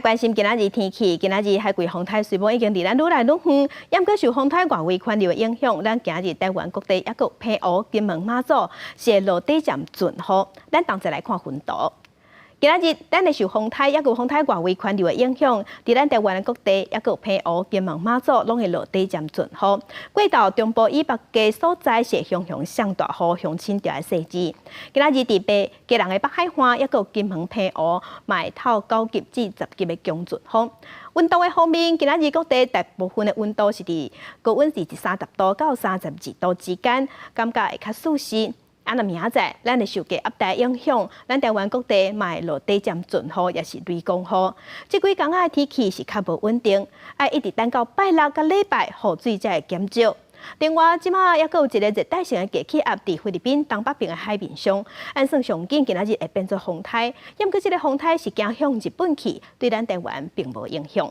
關心今仔日天氣，今仔日海葵風颱雖罔已經離咱愈來愈遠，毋過受風颱外圍環流的影響，咱今日台灣各地猶閣有澎湖、金門、馬祖是會落短暫陣雨。咱同齊來看雲圖。今仔日咱會受風颱，猶閣有風颱外圍環流的影響，佇咱台灣的各地，猶閣有澎湖、金門、馬祖，攏會落短暫陣雨。過晝中部以北的所在是會雄雄上大雨，鄉親著愛細緻。今仔日佇北基隆的北海岸，猶閣有金門、澎湖，嘛會透9級至10級的強陣風。溫度的方面，今仔日各地大部分的溫度是佇高溫是佇30度到32度之間，感覺會較舒適。啊，若明仔載，咱會受低壓帶影響，咱台灣各地嘛會落短暫陣雨，抑是雷公雨。這幾工仔的天氣是較無穩定，愛一直等到拜六佮禮拜，雨水才會減少。另外，這馬猶閣有一个熱帶性的低氣壓佇菲律賓東北邊的海面上，按算上緊今仔日會變做風颱，毋過這个風颱是行向日本去，對咱台灣並無影響。